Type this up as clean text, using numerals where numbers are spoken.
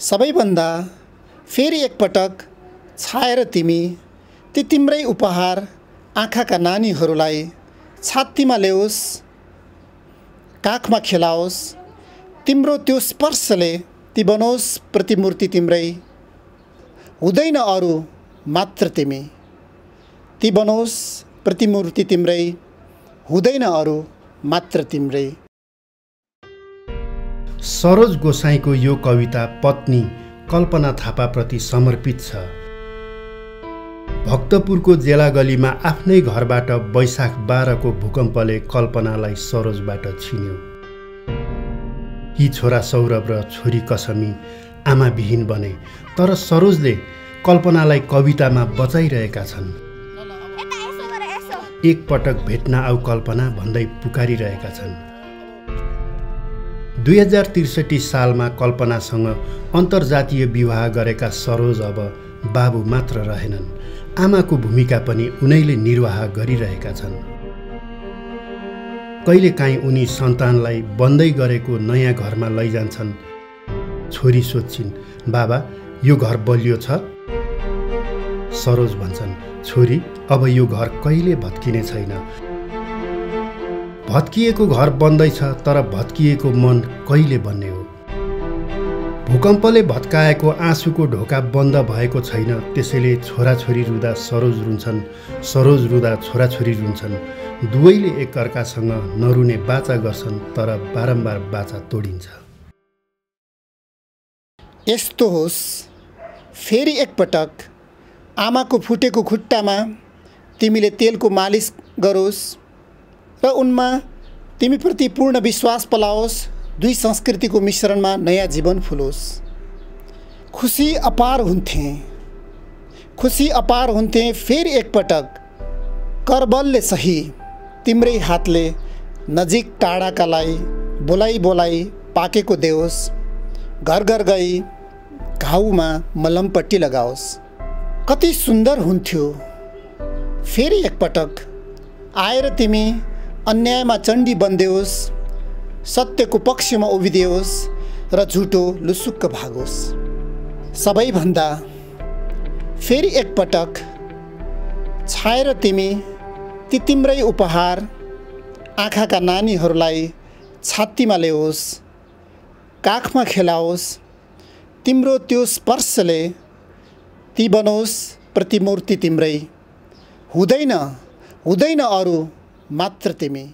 सबैभन्दा फेरि एकपटक छाएर तिमी ती तिम्रै उपहार आँखाका नानीहरूलाई छातीमा ल्याओस्, काखमा खेलाओस्, तिम्रो त्यो स्पर्शले ती बनोस् प्रतिमूर्ति तिम्रै, हुँदैन अरू मात्र तिमी। ती बनोस् प्रतिमूर्ति तिम्रै, हुँदैन अरू मात्र तिम्रै। सरोज गोसाईको यो कविता पत्नी कल्पना थापाप्रति समर्पित छ। भक्तपुरको जेलागलीमा आफ्नै घरबाट वैशाख 12 को भूकम्पले कल्पनालाई सरोजबाट छिन्यो। यी छोरा सौरभ र छोरी कसमी आमाविहीन बने, तर सरोजले कल्पनालाई कवितामा बचाइरहेका छन्। एक पटक भेट्न आऊ कल्पना भन्दै पुकारिरहेका छन्। 2063 सालमा कल्पनासँग अन्तर्जातीय विवाह गरेका सरोज अब बाबु मात्र रहेनन्, आमाको भूमिका पनि उनैले निर्वाह गरिरहेका छन्। कहिलेकाहीँ उनी सन्तानलाई बन्दै गरेको नयाँ घरमा लैजान्छन्। छोरी सोध्छिन्, बाबा यो घर बलियो छ? सरोज भन्छन्, छोरी अब यो घर कहिले भत्किने छैन। भत्किएको घर बन्दैछ, तर भत्किएको मन कहिले बन्ने हो? भूकम्पले भत्काएको आँसुको ढोका बन्द भएको छैन, त्यसैले छोराछोरी रुँदा सरोज रुन्छन्, सरोज रुँदा छोराछोरी रुन्छन्। दुवैले एकअर्कासँग नरुने बाचा गर्छन्, तर बारम्बार बाचा तोडिन्छ। यस्तो होस् फेरि एकपटक आमाको फुटेको खुट्टामा तिमीले तेलको मालिस गरोस् र उनमा तिमीप्रति पूर्ण विश्वास पलाओस्। दुई संस्कृतिको मिश्रणमा नयाँ जीवन फुलोस्। खुसी अपार हुन्थे फेरि एकपटक करबलले सही तिम्रै हातले नजिक टाढाकालाई बोलाई पाकेको देओस्। घर घर गई घाउमा मलमपट्टी लगाओस्। कति सुन्दर हुन्थ्यो फेरि एकपटक आएर तिमी अन्यायमा चण्डी बन्देओस्, सत्यको पक्षमा उभिदेओस् र झुटो लुसुक्क भागोस्। सबैभन्दा फेरि एकपटक छाएर तिमी ती तिम्रै उपहार आँखाका नानीहरूलाई छातीमा ल्याओस्, काखमा खेलाओस्, तिम्रो त्यो स्पर्शले ती बनोस् प्रतिमूर्ति तिम्रै, हुँदैन अरू मात्र तिमी।